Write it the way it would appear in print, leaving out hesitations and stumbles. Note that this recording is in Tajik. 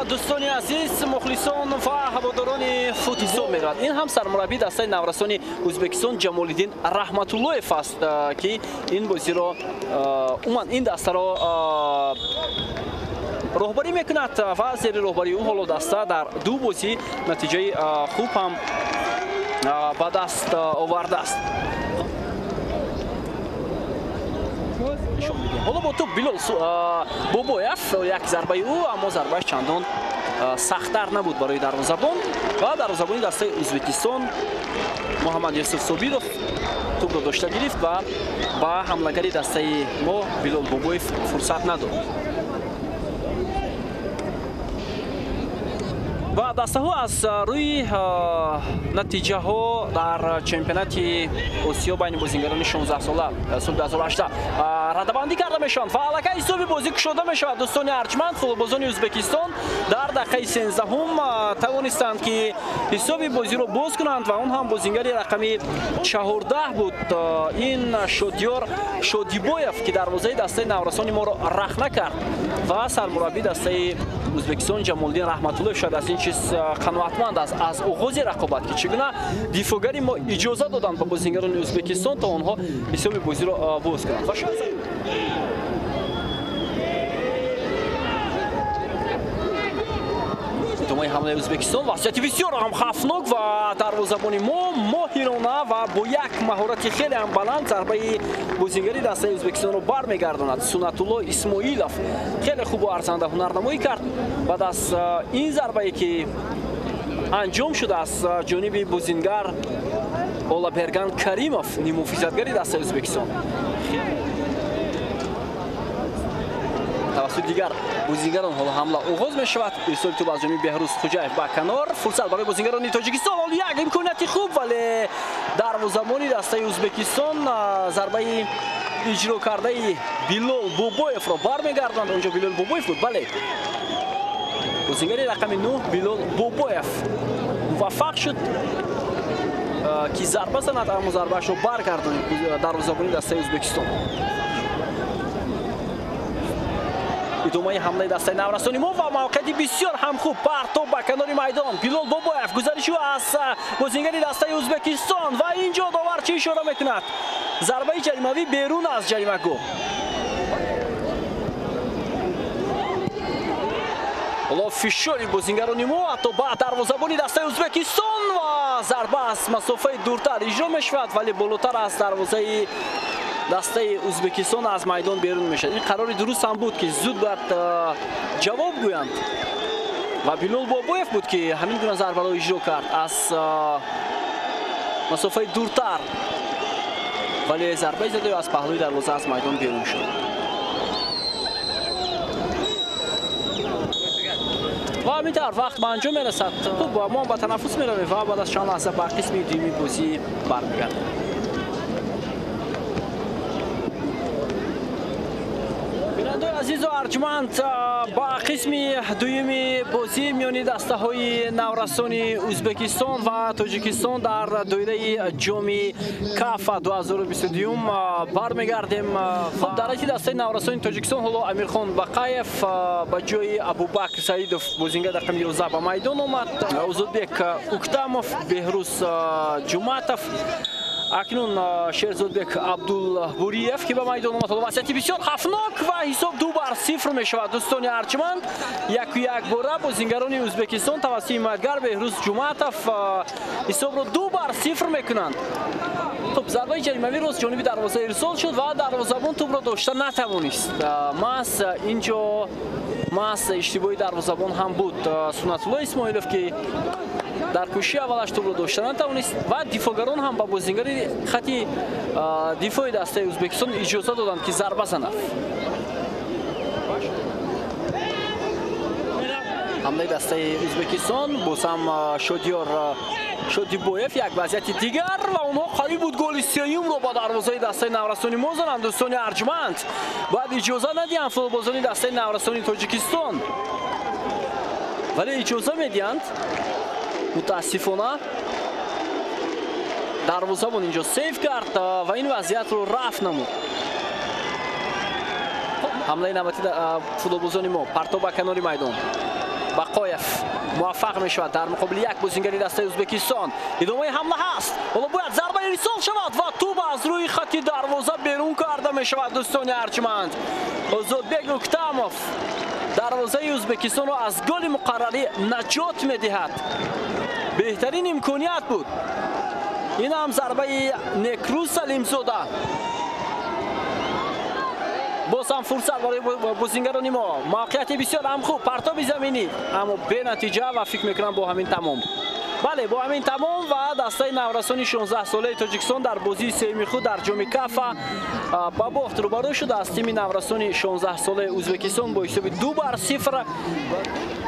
Дӯстони азиз, мухлисон ва ҳаводорони футбол меравад. Ин ҳам сармураббии дастаи наврасони Ӯзбекистон Ҷамолиддин Раҳматуллоев аст, ки ин бозиро умуман ин дастаро роҳбарӣ мекунад ва зери роҳбарии ӯ ҳоло даста дар ду бозӣ натиҷаи хуб ҳам ба даст овардааст. Ҳоло бо туп Билол Бобоев, як зарбаи ӯ, аммо зарбааш чандон сахттар набуд барои дарвозабон ва дарвозабони дастаи Ӯзбекистон Муҳаммад Юсуф Собиров тупро дошта гирифт ва ба ҳамлагари дастаи мо Билол Бобоев фурсат надод. Ва дастаҳо аз рӯи натиҷаҳо дар чемпионати Осиё байни бозингарони 16 сола соли 2018 радабандӣ карда мешаванд ва аллакай ҳисоби бозӣ кушода мешавад. Дӯстони арҷманд, футболбозони Ӯзбекистон дар дақиқаи 13 тавонистанд, ки ҳисоби бозиро боз кунанд ва он ҳам бозингари рақами 14 буд. Ин Шодиёр Шодибоев, ки дарвозаи дастаи наврасони моро рахна кард ва сармураббии дастаи Ӯзбекистон Ҷамолиддин Раҳматуллоев шояд аз ин чиз қаноатманд аст аз оғози рақобат, ки чӣ гуна дифоъгари мо иҷоза доданд ба бозингарони Ӯзбекистон то онҳо ҳисоби бозиро боз кунанд. Ва шояд идомаи ҳамлаи Ӯзбекистон, вазъияти бисёр ҳам хавфнок ва дарвозабони мо моҳирона ва бо як маҳорати хеле ҳам баланд зарбаи бозингари дастаи Ӯзбекистонро бармегардонад. Сунатулло Исмоилов хеле хубу арзанда ҳунарнамоӣ кард. Баъд аз ин зарбае ки анҷом шуд аз ҷониби бозингар Олаберган Каримов, ниммуҳофизатгари дастаи Ӯзбекистон, тавассути дигар бозингарон ҳоло ҳамла оғоз мешавад. Ирсоли туп аз ҷониби Беҳрӯз Хуҷаев ба канор, фурсат барои бозингарони Тоҷикистон. Ҳоло як имконияти хуб, вале дарвозабони дастаи Ӯзбекистон зарбаи иҷро кардаи Билол Бобоевро бармегардонад. Онҷо Билол Бобоев буд, бале, бозингари рақами 9 Билол Бобоев муваффақ шуд, ки зарба занад, аммо зарбаашро баргардонид дарвозабони дастаи Ӯзбекистон. Идомаи ҳамлаи дастаи наврасони мо ва мавқеияти бисёр ҳам хуб, партоб ба канори майдон. Билол Бобоев, гузариши ӯ аз бозингари дастаи Ӯзбекистон ва инҷо довар чӣ ишора мекунад? Зарбаи ҷаримавӣ берун аз ҷаримагоҳ. Ҳоло фишори бозингарони мо ҳатто ба дарвозабони дастаи Ӯзбекистон ва зарба аз масофаи дуртар иҷро мешавад, вале болотар аз дарвозаи дастаи Ӯзбекистон аз майдон берун мешавад. Ин қарори дуруст ҳам буд, ки зуд бояд ҷавоб гӯянд ва Билол Бобоев буд, ки ҳамин гуна зарбаро иҷро кард аз масофаи дуртар, вале зарбаи задаи аз паҳлӯи дарвоза аз майдон берун шуд. Ва ҳамин тавр вақт ба анҷом мерасад. Хуб, мо ба танаффус меравем ва баъд аз чанд лаҳза ба қисми дуюми бозӣ бармегардем. Бинандои азизу арҷманд, ба қисми дуюми бозӣ миёни дастаҳои наврасони Ӯзбекистон ва Тоҷикистон дар доираи ҷоми Кафа 2022 бармегардем. Хуб, дар ҳайати дастаи наврасони Тоҷикистон ҳоло Амирхон Бақаев ба ҷои Абубакр Саидов, бозингар рақами 11, ба майдон омад. Озодбек Уктамов, Беҳрӯз Ҷуматов, акнун Шерзодбек Абдулбуриев, ки ба майдон омад. Ҳоло вазъияти бисёр хавфнок ва ҳисоб 2-0 мешавад. Дӯстони арҷманд, яку як бора бозингарони Ӯзбекистон тавассути ҳимоятгар Беҳрӯз Ҷуматов ҳисобро 2-0 мекунанд. Хуб, зарбаи ҷаримавӣ рост ҷониби дарвоза ирсол шуд ва дарвозабон тупро дошта натавонист. Маҳз инҷо маҳз иштибоҳи дарвозабон ҳам буд. Сунатулло Исмоилов, ки дар кӯшиши аввалаш тупро дошта натавонист ва дифоъгарон ҳам ба бозингари хати дифои дастаи Ӯзбекистон иҷоза доданд, ки зарба занад. Ҳамлаи дастаи Ӯзбекистон боз ҳам Шодиёр Шодибоев, як вазъияти дигар ва онҳо қариб буд голи сеюмро ба дарвозаи дастаи наврасони мо зананд. Дӯстони арҷманд, бояд иҷоза надиҳанд футболбозони дастаи наврасони Тоҷикистон, вале иҷоза медиҳанд. Мутаассифона дарвозабон инҷо сейф кард ва ин вазъиятро рафт намуд. Ҳамлаи навбатии футболбозони мо, партоб ба канори майдон. Бақоев муваффақ мешавад дар муқобили як бозингари дастаи Ӯзбекистон. Идомаи ҳамла ҳаст. Ҳоло бояд зарба ирсол шавад ва тӯб аз рӯи хати дарвоза берун карда мешавад. Дӯстони арҷманд, Озодбек Уктамов дарвозаи Ӯзбекистонро аз голи муқаррарӣ наҷот медиҳад. Беҳтарин имконият буд. Ин ҳам зарбаи Некрӯз Салимзода. Боз ҳам фурсат барои бозингарони мо. Мавқеияти бисёр ҳам хуб, партоби заминӣ, аммо бенатиҷа ва фикр мекунам бо ҳамин тамом. Бале, бо ҳамин тамом ва дастаи наврасони 16-солаи Тоҷикистон дар бозии сеюми худ дар ҷоми Кафа ба бохт рӯбарӯ шуд аз тими наврасони 16-солаи Ӯзбекистон бо ҳисоби 2-0.